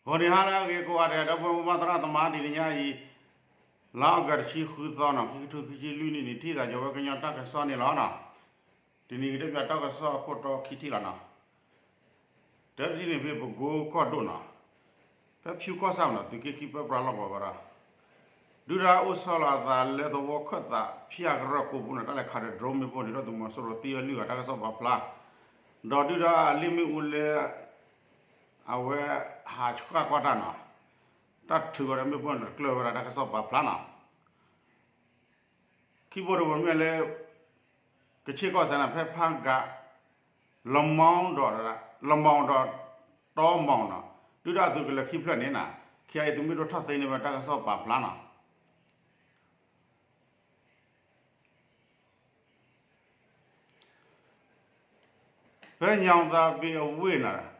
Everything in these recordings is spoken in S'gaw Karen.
ဂီၤနံၤဟါလၢအဂ့ၤကိးဂၤဒဲး ဒီပုၢ်ဝဲၢ်မုၢ်သရၣ်သမါ တနံၤညါအံၤ လါအီကူးတဆံဃုသီနီၤ ခံကထိခံဆံလွံၢ်နံၣ်န့ၣ် ထံၣ်သးယဝဲကညီတၢ်ကစီၣ်န့ၣ်လီၤနီၤ. တနံၤအံၤကတဲပၠးတၢ်ကစီၣ်အခိၣ်တီခံထံၣ်လီၤနီၤ. တထံၣ်န့ၣ်ဖဲပကိကီၢ်ဒိၣ်နီၤ, ဖဲဖၠူကီၢ်ဆၣ်နီၤ သုးက့ခံပၢပြးလီၢ်ကဝီၤဝဲဒၣ် ဒုၣ်ဒါအိၣ်ဆီလီၤအသးလၢသဝီခၢၣ်သးဖၠၣ်ကရၢၢ်ကိးပူၤန့ၣ် တၢ်လဲၤခးဒီး drone မ့ၣ်ပိၢ်န့ၣ် ဒုၣ်ဒါသုးမီၤစိရိၤသံဝဲလွံၢ်ဂၤ တၢ်ကစီၣ်ပာ်ဖျါ, ဒီးဒုၣ်ဒါလ့ၣ်မ့ၣ်အူလၢ အဝဲဟးဆှၣ်ကွၢ်တၢ်နီၤ, တၢ်ထုးအီၤဒီးမ့ၣ်ပိၢ်န့ၣ် တကျၢၢ်ဝဲဒၣ် တၢ်ကစီၣ်ပာ်ဖျါနီၤ. ခံဘိတဘိမ့ၢ်လၢ ကခ့ၣ်ကီၢ်စဲၣ်န့ၣ် ဖဲဖးကး လမီဒီး လမီဒီး တီမီနီၤ ဒုၣ်ဒါအသုးကလၢၤခံဖျၢၣ်န့ၣ်နီၤ ခံအံၤသုးမုၢ်ဒိၣ်ထီၣ်သ့န့ၢ်ဝဲတၢ်ကစီၣ်ပာ်ဖျါနီၤ. ဖဲညီသးဘ့ၣ်အဝ့ၢ်နီၤ,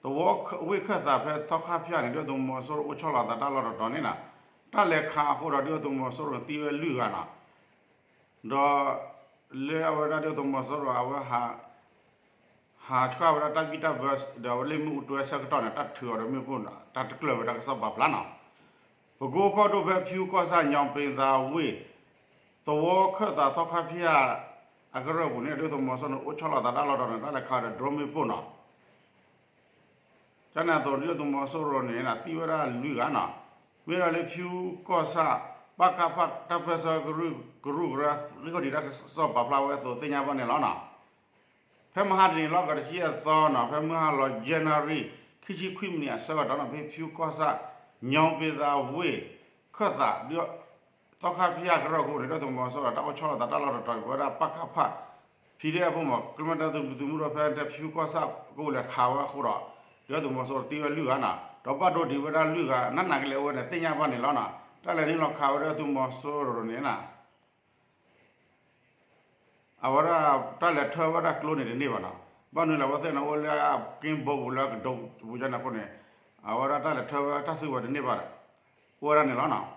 သဝီဝ့ၢ်ခၢၣ်သးဖဲသီခါဖၠၣ်န့ၣ် ဒုၣ်ဒါသုးမီၤစိရိၤအိၣ်ဆီလီၤအသးတၢ်လီၢ်တတီၤန့ၣ်နီၤ, တၢ်လဲၤခးအဃိဒီးဒုၣ်ဒါသုးမီၤစိရိၤသံဝဲလွံၢ်ဂၤနီၤ, ဒီးလၢအဝဲဒၣ်ဒုၣ်ဒါသုးမီၤစိရိၤအဝဲ ဟးဆှၣ်ဝဲဒၣ်တၢ်ဘံၣ်တၢ်ဘၢ ဒီးအဝဲလ့ၣ်မ့ၣ်အူတွဲဆၢကတီၢ်န့ၣ် တၢ်ထုးအီၤဒီးမ့ၣ်ပိၢ် တၢ်တကျၢၢ်ဝဲတၢ်ကစီၣ်ပာ်ဖျါနီၤ. ပကိကီၢ်ဒိၣ်ဖဲဖၠူကီၢ်ဆၣ် ညီပ့ၤသးဝ့ၢ် သဝီခၢၣ်သးသီခါဖၠၣ် အကရၢၢ်ပူၤန့ၣ် ဒုၣ်ဒါသုးမီၤစိရိၤန့ၣ် အိၣ်ဆီလီၤသးတၢ်လီၢ်တတီၤန့ၣ် တၢ်လဲၤခးဒီး drone မ့ၣ်ပိၢ်နီၤ. ကန့ၣ်အသိး ဒုၣ်ဒါသုးမီၤစိရိၤန့ၣ် သံဝဲဒၣ်လွံၢ်ဂၤနီၤ, မ့ၢ်ဝဲဒၣ်လၢဖၠူကီၢ်ဆၣ် ပကဖ တၢ်ပၢၢ်ဆၢကရူၢ်ကရၢ ဂံၢ်ခီၣ်ထံးတၢ်ကစီၣ်ပာ်ဖျါဝဲအသိးသ့ၣ်ညါဘၣ်န့ၣ်လီၤနီၤ. ဖဲမဟါတနံၤ လါအီကူးတဆံယဲၢ်သီနီၤ ဖဲမုၢ်ဟါလီၤယဲၢ်နၣ်ရံၣ် ခံဆံခွံမံးနံးအဆၢကတီၢ်နီၤ ဖဲဖၠူကီၢ်ဆၣ် ညီပ့ၤသးဝ့ၢ် ခၢၣ်သး သီခါဖၠၣ်ကရၢၢ်ခိၣ်န့ၣ် ဒုၣ်ဒါသုးမီၤစိရိၤတၢ်အိၣ်ဆီလီၤသးတၢ်လီၢ်တတီၤန့ၣ် ပဝဲဒၣ်ပကဖ PDF အဖိမး ကမျၢၢ်တၢ်သုးမုၢ်ဒိၣ်ဖဲဖၠူကီၢ်ဆၣ်ကအိၣ်လဲၤခးဝဲအဃိဒီး ဒုၣ်ဒါသုးမီၤစိရိၤသံဝဲလွံၢ်ဂၤနီၤ ဒီးဘၣ်ဒိဒံးဝဲဒၣ်လွံၢ်ဂၤ နးနးကလဲာ်အိၣ်ဝဲန့ၣ် သ့ၣ်ညါဘၣ်န့ၣ်လီၤနီၤ. တၢ်လဲၤနုာ်လီၤခးဝဲဒၣ်သုးမီၤစိရိၤန့ၣ်နီၤ အဝဲဒၣ် တၢ်လဲၤထၢဝဲဒၣ်ကျိန့ၣ်တန့ၢ်ဘၣ်နီၤ. ဘၣ်နုၤလၢအဝဲသ့ၣ်န့ၣ်အိၣ်လၢအက့ဘီပူၤလၢအကဒိပူၤကန့ၣ်အဃိန့ၣ် အဝဲဒၣ်တၢ်လဲၤထၢဝဲတၢ်စုကဝဲၤတန့ၢ်ဘၣ်ဒီး အိၣ်ဝဲဒၣ်န့ၣ်လီၤနီၤ.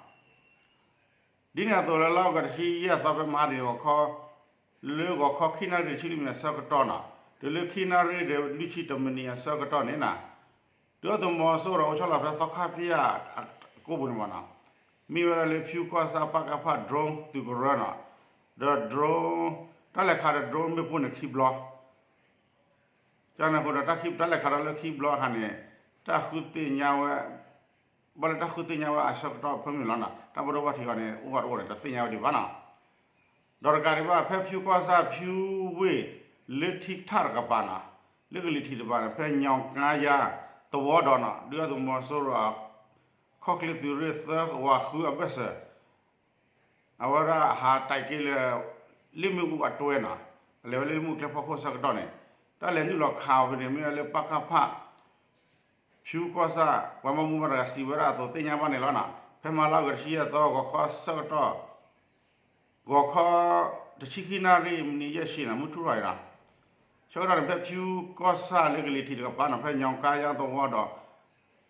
ဒ်န့ၣ်အသိးလၢလါအီကူးတဆံယဲၢ်သီဖဲမဟါတနံၤဂီၤခီ လၢဂီၤခီခံနၣ်ရံၣ်တဆံလွံၢ်မံးနံးအဆၢကတီၢ်နီၤ တုၤလၢခံနၣ်ရံၣ်ဒီးလွံၢ်ဆံတၢမံးနံးအဆၢကတီၢ်န့ၣ်နီၤ ဒုၣ်ဒါသုးမီၤစိရိၤအိၣ်ဆီလီၤဖဲသီခါဖၠၣ်အကိပူၤန့ၣ်မးနီၤ မ့ၢ်ဝဲဒၣ်လၢဖၠူကီၢ်ဆၣ်ပကဖ drone သုးကရၢနီၤ ဒီး drone တၢ်လဲၤခးဒီး drone မ့ၣ်ပိၢ်န့ၣ်ခံဘျီ ကန့ၣ်အဃိဒီး တၢ်လဲၤခးဒီးလၢခံဘျီအခါန့ၣ် တၢ်ဃုသ့ၣ်ညါဝဲ ဘၣ်လၢတၢ်ဃုသ့ၣ်ညါဝဲအဆၢကတီၢ်ဖဲမုၢ်လီၤနီၤ တၢ်ဘၣ်ဒိဘၣ်ထံးအီၤန့ၣ် အိၣ်ဂီၢ်တအိၣ်န့ၣ် တသ့ၣ်ညါဝဲဒံးဘၣ်နီၤ. ဒီးတကးဒံးဘၣ် ဖဲဖၠူကီၢ်ဆၣ်ဖၠူဝ့ၢ် လၢထံကထၣ်တကပၤနီၤ လၢကလံၤထံးတကပၤန့ၣ် ဖဲညီကါယါသဝီဒီးနီၤ ဒုၣ်ဒါသုးမီၤစိရိၤ ခီၣ်ချ့သုးရ့ၣ်သၢဝးဃုအဘၢၣ်စၢၤ အဝဲဒၣ်ဟးတဲာ်က့ၤလၢ လ့ၣ်မ့ၣ်အူအတွဲနီၤ လဲၤဝဲလၢလ့ၣ်မ့ၣ်အူကျဲဖီခိၣ်ဆၢကတီၢ်န့ၣ် တၢ်လဲၤနုာ်လီၤခးအီၤဖဲန့ၣ် မ့ၢ်ဝဲလၢပကဖ ဖၠူကီၢ်ဆၣ် ပှၤမၤမူဘၣ်တဂၤစံးဝဲဒၣ်အသိးသ့ၣ်ညါဘၣ်န့ၣ်လီၤနီၤ. ဖဲမဟါလါအီကူးတဆံယဲၢ်သီ ဂီၤခီဆၢကတီၢ် ဂီၤခီ တဆံခံနၣ်ရံၣ်မံးနံးယဲၢ်ဆံနီၤ မုၢ်ထူၣ်ထီၣ်အံၤနီၤ ဆၢကတီၢ်န့ၣ် ဖဲဖၠူကီၢ်ဆၣ်လၢကလံၤထံးတကပၤနီၤ ဖဲညီကါယါသဝီဒီး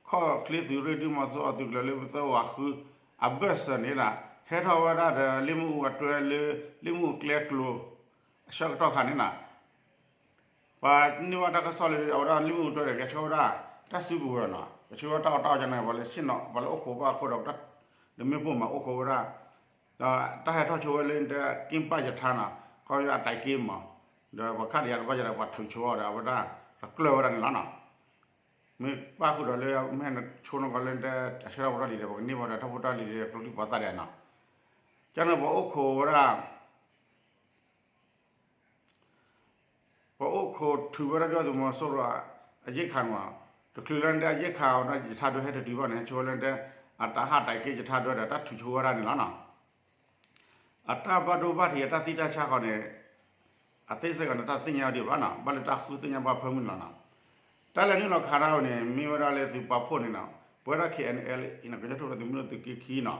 ခီၣ်ချ့သုးရ့ၣ်ဒုၣ်ဒါသုးမီၤစိရိၤအသုးကလၢၤလၢသၢဝးဃု အဘၢၣ်စၢၤန့ၣ်နီၤ ဟဲထီၣ်ဝဲဒၣ်ဒီးလ့ၣ်မ့ၣ်အူအတွဲလၢ လ့ၣ်မ့ၣ်အူကျဲကျိၤ အဆၢကတီၢ်ခါန့ၣ်နီၤ ပှၤန့ၢ်ဝဲတၢ်ကစီၣ်လၢအဝဲဒၣ်လ့ၣ်မ့ၣ်အူတွဲဒီး ကဆှၢဝဲဒၣ် တၢ်စုကဝဲၤနီၤ ကဆှၢဝဲတၢ်အီၣ်တၢ်အီကန့ၣ် ပှၤလၢဆ့ၣ်နီၤ ပှၤလၢအိၣ်ခိးဘၣ်အဃိဒီး ဒီးမ့ၣ်ပိၢ်မၤအိၣ်ခိးဝဲဒၣ် ဒီးတၢ်ဟဲထီၣ်ဆိဝဲလၢက့ပၢ်ယထါနီၤ ခီအတဲာ်က့ၤမး ဒီးပှၤခးဒံးယၤတဘၣ်ယၤဒီး ပှၤထုးဆိအီၤဒီး အဝဲဒၣ် တကျၢၢ်ဝဲဒၣ်န့ၣ်လီၤနီၤ. မ့ၢ်ပၣ်ဃုာ်ဒီးလၢ မ့ၢ်ဟဲဆိနီၢ်ကီၢ်လၢ အဆၢထၢၣ်ဖိတၢ်လံၤဒီး ပကန့ၢ်ဘၣ်ဒီး ထၢၣ်ဖိတၢ်လံၤဒီး ကျိချံပှၤသၣ်ဒဲးနီၤ ကန့ၣ်ပှၤအိၣ်ခိးဝဲဒၣ် ပှၤအိၣ်ခိးထုးဝဲဒၣ်ဒုၣ်ဒါသုးမီၤစိရိၤ အရိက္ခာနီၤ တချုးလၢန့ၣ် အရိက္ခာအီၤဒီး ယထါဒွဲဟဲတတုၤဘၣ်န့ၣ် ဟဲဆိဝဲလၢန့ၣ် အတၢ်ဟးတဲာ်က့ၤယထါဒွဲဒီး တၢ်ထုးဆိဝဲဒၣ်န့ၣ်လီၤနီၤ. အတၢ်ဘၣ်ဒိဘၣ်ထံးအတၢ်သံတၢ်ဆါဃီန့ၣ် အသ့စ့ၢ်ကီးန့ၣ် တၢ်သ့ၣ်ညါဝဲဒံးဘၣ်နီၤ ဘၣ်လၢတၢ်ဃုသ့ၣ်ညါဘၣ်ဖၢမုၢ်န့ၣ်လီၤနီၤ. တၢ်လဲၤနုာ်လီၤခးတၢ်ဝဲန့ၣ် မ့ၢ်ဝဲဒၣ်လၢသုးပာ်ဖှိၣ်န့ၣ်နီၤ ပဝဲဒၣ် KNLA အံၤနီၤ ကညီတၢ်ထူၣ်ဖျဲးသုးမုၢ်ဒိၣ်သုးက့ခံနီၤ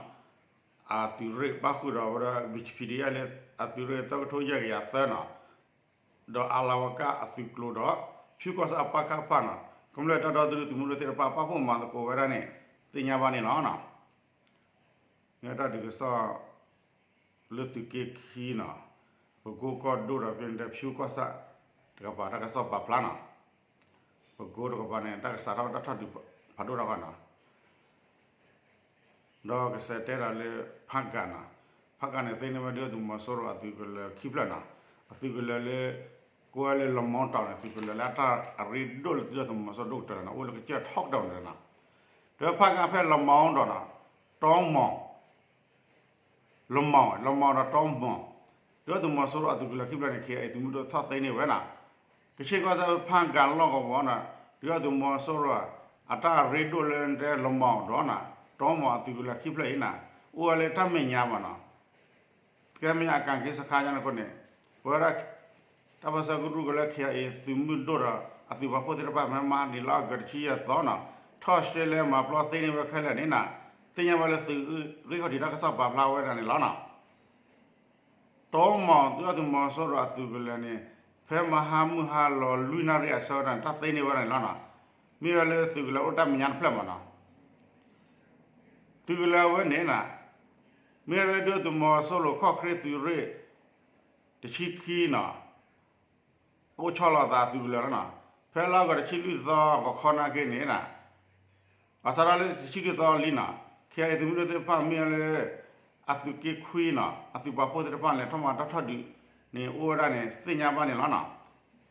အသုးရ့ၣ်ပၣ်ဃုာ်ဒီးဝဲဒၣ် BGF လၢအသုးရ့ၣ်သၢကထိယဲၢ်ကယၤသၢနီၤ ဒီးအလၤဝကၣ်အသုးကျိၤဒီး ဖၠူကီၢ်ဆၣ်အပကဖနီၤ ကမျၢၢ်တၢ်ဒီသဒၢသုးမုၢ်ဒိၣ်သ့ၣ်တဖၣ် ပာ်ဖှိၣ်မၤသကိးဝဲဒၣ်န့ၣ် သ့ၣ်ညါဘၣ်န့ၣ်လီၤနီၤ. မ့ၢ်တၢ်ဒုးကစီၣ် လၢသုးက့ခံနီၤ ပကိကီၢ်ဒိၣ်ဒီး ဖဲန့ၣ်ဖၠူကီၢ်ဆၣ်တကပၤ တၢ်ကစီၣ်ပာ်ဖျါနီၤ ပကိတကပၤန့ၣ် တၢ်ကစးထီၣ်တၢ်ထီၣ်ဒုးဖးဒိၣ်ထီၣ်ဃီနီၤ ဒီးကစဲးတဲဒၣ်လၢ ဖးကၣ်နီၤ, ဖးကၣ်န့ၣ် သ့န့ၢ်ဝဲဒုၣ်ဒါသုးမီၤစိရိၤအသုးကလၢၤခံဖျၢၣ်နီၤ, အသုးကလၢၤလၢ ကိးဝဲလၢလမီၤတီၤန့ၣ် သုးကလၢၤလၢအတၢ်အရ့ဒိၣ်လၢဒုၣ်ဒါသုးမီၤစိရိၤဒိၣ်ကတၢၢ်န့ၣ် အိၣ်လၢကစၢၢ်ထီကတၢၢ်န့ၣ်နီၤ, ဒီးဖးကၣ်ဖဲလမီၤတီၤနီၤ, တီမီၤ လမီၤ လမီၤဒီးတီမီၤ, ဒုၣ်ဒါသုးမီၤစိရိၤအသုးကလၢၤခံဖျၢၣ်န့ၣ် ခဲအံၤသုးမုၢ်ဒိၣ်ထီၣ်သ့န့ၢ်ဝဲနီၤ, ကဆ့ၣ်ကီၢ်စဲၣ်ဖးကၣ်လီၢ်ကဝီၤနီၤ, ဒုၣ်ဒါသုးမီၤစိရိၤ အတၢ်ရ့ဒိၣ်လၢတဲလမီၤဒီးနီၤ, တီမီၤအသုးကလၢၤခံဖျၢၣ်အံၤနီၤ, အိၣ်ဝဲလၢတၢ်မဲာ်ညါဘၣ်နီၤ ကဲမ့ၢ်အကၣ်က့ၤစခါညါန့ၣ်အဃိန့ၣ်, ပဝဲဒၣ် တၢ်ပၢဆှၢကရူၢ်ကလၢ ခဲအံၤ သုးမုၢ်ဒိၣ်ဒီး အသုးပာ်ဖှိၣ်သ့ၣ်တဖၣ် ဖဲမဟါနံၤလါအီကူးတဆံယဲၢ်သီနီၤ, ထီၣ်ရှဲလဲမၤပျီသ့န့ၢ်ဝဲခဲလၢာ်န့ၣ်နီၤ, သ့ၣ်ညါဘၣ်လၢသုးဂ့ၢ်ခီၣ်ထံးတၢ်ကစီၣ်ပာ်ဖျါဝဲဒၣ်န့ၣ်လီၤနီၤ. တီမီၤ ဒုၣ်ဒါသုးမီၤစိရိၤအသုးကလၢၤန့ၣ် ဖဲမဟါမုၢ်ဟါလီၤလွံၢ်နၣ်ရံၣ်အဆၢကတီၢ်န့ၣ် တၢ်သ့န့ၢ်ဝဲဒၣ်န့ၣ်လီၤနီၤ, မ့ၢ်ဝဲလၢသုးကလၢၤအိၣ်တၢ်မဲာ်ညါတဖျၢၣ်မးနီၤ သုးကလၢၤဝဲန့ၣ်နီၤ, မ့ၢ်ဝဲလၢဒုၣ်ဒါသုးမီၤစိရိၤခီၣ်ခရံာ်သုးရ့ၣ် တဆံခံနီၤ, အိၣ်ဆီလီၤအသးသုးကလၢၤလီၤနီၤ, ဖဲလါအီကူးတဆံလွံၢ်သီ ဂီၤခီနာ်က့န့ၣ်နီၤ, ဘၣ်ဆၣ်ဒီးလၢတဆံလွံၢ်သီလံနီၤ, ခဲအံၤသုးမုၢ်ဒိၣ်သ့ၣ်တဖၣ်မ့ၢ်ဝဲလၢ အသုးက့ခွံနီၤ, အသုးပာ်ဖှိၣ်သ့ၣ်တဖၣ်န့ၣ် ထီၣ်မၤတၢ်ထီၣ်ဒုးန့ၣ် အိၣ်ဝဲဒၣ်န့ၣ် သ့ၣ်ညါဘၣ်န့ၣ်လီၤနီၤ,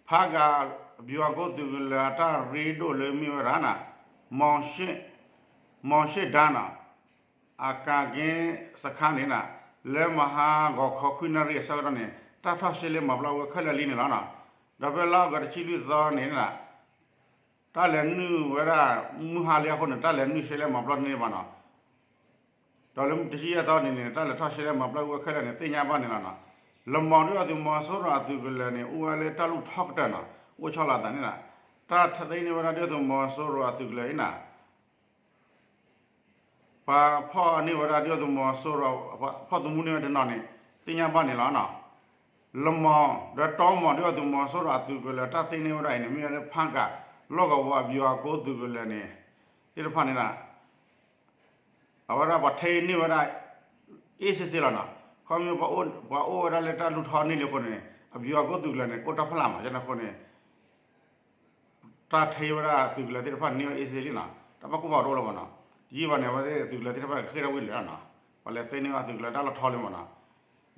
ဖးကၣ် ဗျူဟာကုန်း သုးကလၢၤအတၢ်ရ့ဒိၣ်လၢမ့ၢ်ဝဲဒၣ်နီၤ, မီၤရှ့ၣ်ဒါနီၤ အကၣ်က့ၤစခါန့ၣ်နီၤ, လၢမဟါဂီၤခီခွံနၣ်ရံၣ်အဆၢကတီၢ်န့ၣ် တၢ်ထီၣ်ရှဲလဲမၤပျီဝဲခဲလၢာ်လံန့ၣ်လီၤနီၤ, ဒီးဖဲလါအီကူးတဆံလွံၢ်သီန့ၣ်နီၤ, တၢ်လဲၤနုာ်ဝဲဒၣ် မုၢ်ဟါလံအဃိန့ၣ် တၢ်လဲၤနုာ်ရှဲလဲမၤပျီတန့ၢ်ဘၣ်နီၤ, ဒီးလၢတဆံယဲၢ်သီန့ၣ်န့ၣ် တၢ်လဲၤထီၣ်ရှဲလဲမၤပျီဝဲခဲလၢာ်န့ၣ် သ့ၣ်ညါဘၣ်န့ၣ်လီၤနီၤ, လမီၤဒုၣ်ဒါသုးမီၤစိရိၤအသုးကလၢၤန့ၣ် အိၣ်ဝဲလၢတၢ်လူၢ်ထီကတၢၢ်နီၤ, အိၣ်ဆီလီၤအသးန့ၣ်နီၤ, တၢ်သ့န့ၢ်ဝဲဒၣ်ဒုၣ်ဒါသုးမီၤစိရိၤအသုးကလၢၤအံၤနီၤ ပာ်ဖီၣ်န့ၢ်ဝဲဒၣ်ဒုၣ်ဒါသုးမီၤစိရိၤ ဖီၣ်သမူန့ၢ်ဝဲတနီၤန့ၣ် သ့ၣ်ညါဘၣ်န့ၣ်လီၤနီၤ, လမီၤ ဒီးတီမီၤဒုၣ်ဒါသုးမီၤစိရိၤအသုးကလၢၤ တၢ်သ့န့ၢ်ဝဲဒၣ်အံၤန့ၣ် မ့ၢ်ဝဲလၢဖးကၣ် လီၢ်ကဝီၤအ ဗျူဟာကုန်း သုးကလၢၤန့ၣ် သ့ၣ်တဖၣ်န့ၣ်နီၤ အဝဲဒၣ်ပှၤထံၣ်န့ၢ်ဝဲဒၣ် အ့စ့စ့လီၤနီၤ, ခီဖျိ ပှၤအိၣ်ဝဲဒၣ်လၢတၢ်လူၢ်ထီန့ၢ်လံအဃိန့ၣ် အ ဗျူဟာကုန်း သုးကလၢၤန့ၣ် အိၣ်တၢ်ဖျါမး ယဲန့ၣ်အဃိန့ၣ် တၢ်ထံၣ်ဝဲဒၣ်သုးကလၢၤသ့ၣ်တဖၣ်န့ၣ် အ့စ့လံနီၤ, တၢ်ဘၣ်ကိၢ်ဘၣ်ဂီၤတအိၣ်လၢၤဘၣ်နီၤ, ယံာ်ဘၣ်န့ၣ် အဝဲသ့ၣ်သုးကလၢၤသ့ၣ်တဖၣ်ကဃ့ၢ်ထီၣ်ဝံၤလၢာ်လီၤနီၤ, ပှၤလဲၤသ့န့ၢ်ဝဲသုးကလၢၤတၢ်လီၢ်ထီလံမးနီၤ,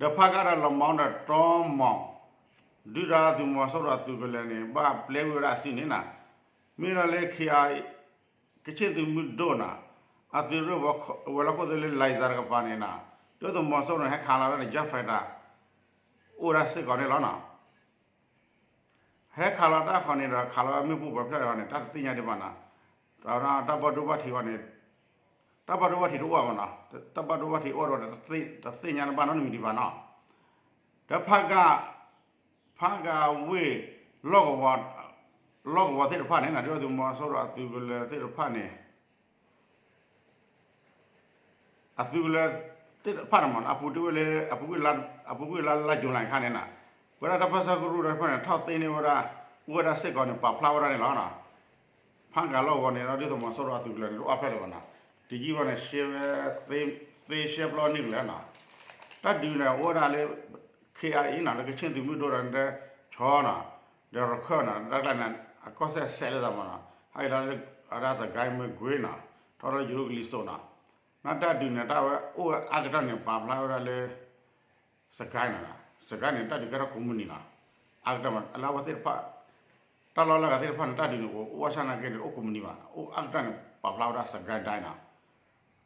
ဒီးဖးကၣ်ဒီးလမီၤဒီးတီမီၤ ဒုၣ်ဒါသုးမီၤစိရိၤအသုးကလၢၤန့ၣ် ဘၣ်ပျဲဝံၤဝဲဒၣ်အစုန့ၣ်နီၤ, မ့ၢ်ဒၣ်လၢ ခ့ၣ်အၣ်အံၣ် ကချ့ၣ်သုးမုၢ်ဒိၣ်နီၤ, အသုးရ့ၣ်ဝဲၤလီၢ်ခိၣ်သ့ၣ်လၢ လံၤစၣ်တကပၤန့ၣ်နီၤ, ဒုၣ်ဒါသုးမီၤစိရိၤန့ၣ် ဟဲခးလီၤဝဲဒၣ်န့ၣ် jet fighter အိၣ်ဝဲဒၣ်စ့ၢ်ကီးန့ၣ်လီၤနီၤ, ဟဲခးလီၤတၢ်ဃီန့ၣ်ဒီး ခးလီၤဝဲမ့ၣ်ပိၢ်ပှဲၤဖျၢၣ်အံၤန့ၣ် တၢ်တသ့ၣ်ညါဒံးဘၣ်နီၤ, ဒီးတၢ်ဘၣ်ဒိဘၣ်ထံးအီၤန့ၣ် တၢ်ဘၣ်ဒိဘၣ်ထံးတအိၣ်ဘၣ်နီၤ, တၢ်ဘၣ်ဒိဘၣ်ထံးအိၣ်ဒီး တသ့ၣ်ညါဘၣ်နီတမံၤဒံးဘၣ်နီၤ, ဒီးဖးကၣ် ဖးကၣ်ဝ့ၢ် လီၢ်ကဝီၤ လီၢ်ကဝီၤသ့ၣ်တဖၣ်န့ၣ်နီၤ ဒုၣ်ဒါသုးမီၤစိရိၤအသုးကလၢၤသ့ၣ်တဖၣ်န့ၣ် အသုးကလၢၤသ့ၣ်တဖၣ်န့ၣ်မး အပူၤတ့ၢ်ဝဲလၢ အပူၤကွံာ်လါ အပူၤကွံာ်လါလါယူၤလံခါန့ၣ်နီၤ, ပဝဲဒၣ်တၢ်ပၢဆှၢကရူၢ်တဖၣ်န့ၣ် ထီၣ်သ့န့ၢ်ဝဲဒၣ် အိၣ်ဝဲဒၣ်စ့ၢ်ကီးန့ၣ် ပာ်ဖျါဝဲဒၣ်န့ၣ်လီၤနီၤ, ဖးကၣ်လီၢ်ကဝီၤန့ၣ်ဒီး ဒုၣ်ဒါသုးမီၤစိရိၤအသုးကလၢၤန့ၣ် တအိၣ်ဖျဲၣ်လၢၤဘၣ်နီၤ, တယံာ်ဘၣ်န့ၣ် ရှဲဝဲ သ့ရှဲပျီန့ၢ်ကလၢၤနီၤ, တၢ်ဒုးန့ၣ် အိၣ်ဝဲဒၣ်လၢ ခ့ၣ်အၣ်အံၣ်နီၤ လၢကချ့ၣ်သုးမုၢ်ဒိၣ်ဒီး ဆီနီၤ ဒီးရခၢၣ်နီၤ တၢ်ကျါန့ၣ် အကီၢ်စဲၣ်စဲးလိာ်သးမးနီၤ, ဟဲအံၤလီၤလၢ အဝဲဒၣ်စကဲမ့ၢ်ကွ့နီၤ, ထီၣ်လၢယိၤကလံၤစိးနီၤ, နီၢ်တၢ်ဒုးန့ၣ် တၢ်ဝဲအိၣ်ဝဲအါကတၢၢ်န့ၣ် ပာ်ဖျါဝဲဒၣ်လၢ စကဲနီၤ, စကဲန့ၣ် တၢ်ဒုးကဲထီၣ်ကိးမုၢ်နံၤနီၤ, အါကတၢၢ်မး လၢအဝဲသ့ၣ်တဖၣ် တၢ်လီၢ်လၢအဂၤသ့ၣ်တဖၣ်န့ၣ် တၢ်ဒုးန့ၣ် အိၣ်အါဆၣ်နာ်က့န့ၣ် အိၣ်ကိးမုၢ်နံၤဘၣ်, အိၣ်အါကတၢၢ်န့ၣ် ပာ်ဖျါဝဲဒၣ်စကဲဒၣ်နီၤ,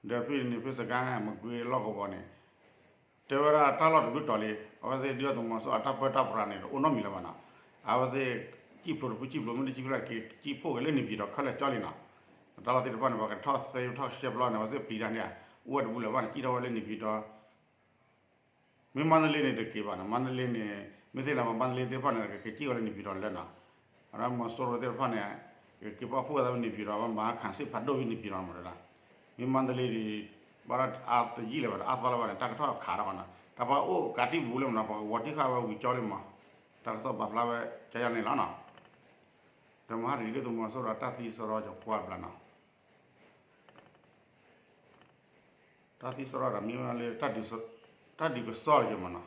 ဒီးဖဲန့ၣ် ဖဲစကဲမ့ၢ်ကွ့လီၢ်ကဝီၤန့ၣ် တဲဝဲဒၣ်တၢ်လီၢ်တဘျုးတီၤလံ, အဝဲသ့ၣ်ဒုၣ်ဒါသုးမီၤစိရိၤအတၢ်ပၢတၢ်ပြးန့ၣ် တအိၣ်နီတမံၤလၢၤဘၣ်နီၤ, အဝဲသ့ၣ် ကံၣ်ဖျိးတဖုကံၣ်ဖျိး မ့ၢ်တကံၣ်ဖျိးက့ၤ ကံၣ်ဖျိးက့ၤလၢန့ၣ်ပၠံၤတီၤခဲလၢာ်ကၠီလံနီၤ, တၢ်လီၢ်သ့ၣ်တဖၣ်န့ၣ် ပှၤကထီၣ်သ့ထီၣ်ရှဲပျီန့ၣ် အဝဲသ့ၣ်ပျံၤတၢ်န့ၣ် အိၣ်ဝဲတဘျုးလၢၤဘၣ်န့ၣ် ကံၣ်ထီၣ်ဝဲလၢန့ၣ်ပၠံၤတီၤ မ့ၢ်မါတလ့န့ၣ်တက့ၤဘၣ်နီၤ, မါတလ့န့ၣ် မ့ၢ်သ့ၣ်န့ၣ် ပှၤမါတလ့သ့ၣ်တဖၣ်န့ၣ် ကက့ၤကံၣ်ဝဲလၢန့ၣ်ပၠံၤတီၤလၢနီၤ, အဝဲမီၤစိရိၤသ့ၣ်တဖၣ်န့ၣ် ကက့ၤပာ်ဖှိၣ်သးဝဲန့ၣ်ပၠံၤတီၤ ပှၤမၤခၣ်စ့ၣ်ဖးဒိၣ်ဝဲန့ၣ်ပၠံၤတီၤမးတဒၣ်, မ့ၢ်မါတလ့ဒီး ဘၣ်ဒီးအတယံာ်လၢၤဘၣ်ဒီး အါသီလၢၤဘၣ်န့ၣ် တၢ်ကထီၣ်ခးထီၣ်ဃီနီၤ, တၢ်ပှၤအိၣ်ကးတံၢ်ပူၤလၢမးနီၤ ပှၤကဝီၤတံၢ်ဃာ်ဝဲဝံၤကၠီလံမး, တၢ်ကစီၣ်ပာ်ဖျါဝဲကၠီယါန့ၣ်လီၤနီၤ, ဒီးမဟါတဂ့ၤဒုၣ်ဒါသုးမီၤစိရိၤတၢ်သံစရီကပှၢ်ဘျါနီၤ တၢ်သံစရီဒီးမ့ၢ်ဝဲလၢ တၢ်ဒုးကစီၣ်လၢကမးနီ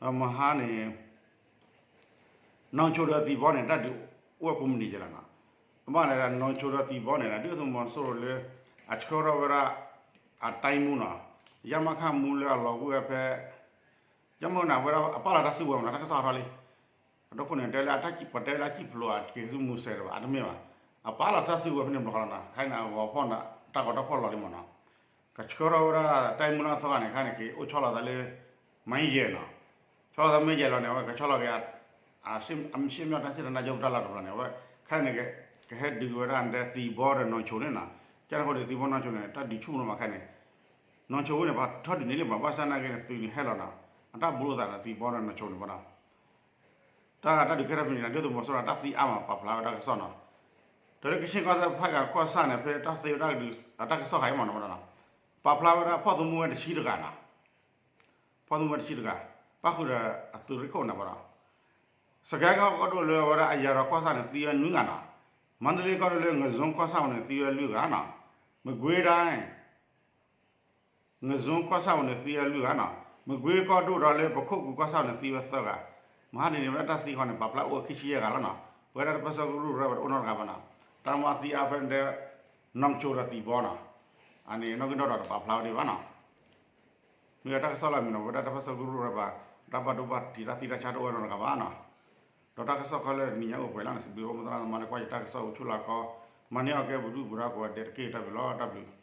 ၤ, မဟါန့ၣ် နီၢ်ဆိဒီးသံၣ်ဘီန့ၣ် တၢ်ဒုးအိၣ်ဝဲကိးမုၢ်နံၤကဲလီၤနီၤ. ဘၣ်လဲၣ်ဒီး နီၢ်ဆိဒီးသံၣ်ဘီန့ၣ် ဒုၣ်ဒါသုးမီၤစိရိၤလၢ အဆှၢထီၣ်ဝဲဒၣ် အတၢ်မူနီၤ, ယမၣ်ခၣ်မူလၢအလီၤဝဲဖဲ ယမၣ်န့ၣ် အဝဲဒၣ်အပာ်လီၤတၢ်စုကဝဲၤမနီၤ, တၢ်ကစီၣ်ဟးထီၣ်လံ. အဒိခိၣ်န့ၣ် တဲလၢအတၢ်ကံၣ် ပတဲလၢအကံၣ်ဖျိးအက့ၤဆူမူစဲးတဘၣ် အတမ့ၢ်ဘၣ်. အပာ်လီၤတၢ်စုကဝဲၤဖဲန့ၣ်ဘျီလီၤနီၤ, ခဲအံၤန့ၣ် အဂီၤဖီၣ်န့ၣ် တၢ်ဂီၤတၢ်ဖီၣ်လီၤလံမနီၤ. ကဆှၢထီၣ်ဝဲဒၣ်တၢ်မူလၢအသီဂၤန့ၣ် ခဲအံၤန့ၣ် ကအိၣ်ဆီလီၤသးလၢ မ့ၢ်ယဲၢ်နီၤ. ဆီလီၤသးမ့ၢ်ယဲၢ်လီၤန့ၣ် အဝဲကဆီလီၤက့ၤ အမ့ၢ်ရှ့မျီၣ်တၢ်စံၣ်တၢ်နါကၠိပတၢ်လီၢ်တဘျီန့ၣ် အဝဲ ခဲအံၤန့ၣ် ကဟဲဒုးက့ၤဝဲဒၣ်ဒဲသံၣ်ဘီဒီးနီၢ်ဆိန့ၣ်နီၤ. ကန့ၣ်အဃိဒီးသံၣ်ဘီနီၢ်ဆိန့ၣ် တၢ်ဒုးဆူၣ်မနီၤမးခဲအံၤန့ၣ် နီၢ်ဆိဝဲန့ၣ် ပှၤထီၣ်ဒုးန့ၢ်လံမး ဘၣ်ဆၣ်နာ်က့န့ၣ် သုးန့ၣ်ဟဲလီၤနီၤ. အတၢ်ဘူးလိာ်သးဒီးသံၣ်ဘီဒီးနီၢ်ဆိန့ၣ်ဘၣ်နီၤ. တၢ် တၢ်ဒုးကဲထီၣ်ဖဲန့ၣ် ဒုၣ်ဒါသုးမီၤစိရိၤတၢ်သံအါမး ပာ်ဖျါဝဲတၢ်ကစီၣ်နီၤ. ဒီးလၢကဆ့ၣ်ကီၢ်စဲၣ်ဖးကၤကီၢ်ဆၣ်န့ၣ် ဖဲတၢ်သ့ဝဲတၢ်ကစီၣ်ခါအံၤမနီၤဘၣ်နီၤ, ပာ်ဖျါဝဲဒၣ်ဖီၣ်သမူဝဲတဆံတဂၤနီၤ. ဖီၣ်သမူဝဲတဆံတဂၤ ပၣ်ဃုာ်ဒီးအသုးရ့ၣ်ခိၣ်န့ၣ်ဘၣ်နီၤ. စကဲကီၢ်ဒိၣ်လၢအဝဲဒၣ်အယၤဒီးကီၢ်ဆၣ်န့ၣ် သံဝဲနွံဂၤနီၤ. မါတလ့ကီၢ်ဒိၣ်လၢ ငဇုံကီၢ်ဆၣ်ပူၤန့ၣ် သံဝဲလွံၢ်ဂၤနီၤ. မကွ့ၤဒၣ် ငဇုံကီၢ်ဆၣ်ပူၤန့ၣ် သံဝဲလွံၢ်ဂၤနီၤ. မကွ့ၤကီၢ်ဒိၣ်ဒီးလၢပခိၣ်ကူကီၢ်ဆၣ်ပူၤန့ၣ် သံဝဲသၢဂၤ. မဟါတနံၤန့ၣ် ဝဲဒၣ်တၢ်သံဃီန့ၣ် ပာ်ဖျါအိၣ်ဝဲခံဆံယဲၢ်ဂၤလီၤနီၤ. ပဝဲဒၣ်တၢ်ပၢၢ်ဆၢကရူၢ်ကရၢပှၤတအိၣ်နီတဂၤဘၣ်နီၤ. တၢ်မၤသံအါဖဲဒဲ နီၢ်ဆိဒီးသံၣ်ဘီနီၤ. အန့ၣ်နီၢ်က့နီၣ်ဒီးတပာ်ဖျါဝဲဒံးဘၣ်နီၤ. မ့ၢ်ဝဲတၢ်ကစီၣ်လၢအမံၤနီၤ ပဝဲဒၣ်တၢ်ပၢၢ်ဆၢကရူၢ်ကရၢပှၤ တၢ်ဘၣ်ဒိဘၣ်ထံးတၢ်သံတၢ်ဆါတအိၣ်ဝဲနီတဂၤဘၣ်နီၤ. ဒီးတၢ်ကစီၣ်ခဲလၢာ်တနံၤညါအိၣ်ပှဲၤလီၤန့ၣ် စံးဘျုးအိၣ်မူသရၣ်သမါလၢကွၢ်ယတၢ်ကစီၣ်အိၣ်ဆူၣ်လၢကီ မၤန့ၢ်အီၣ်ကဲပဒုၣ်ပဒါကိးဂၤဒဲးတက့ၢ် တၢ်ဘျုးလီၤ တၢ်ဘျုး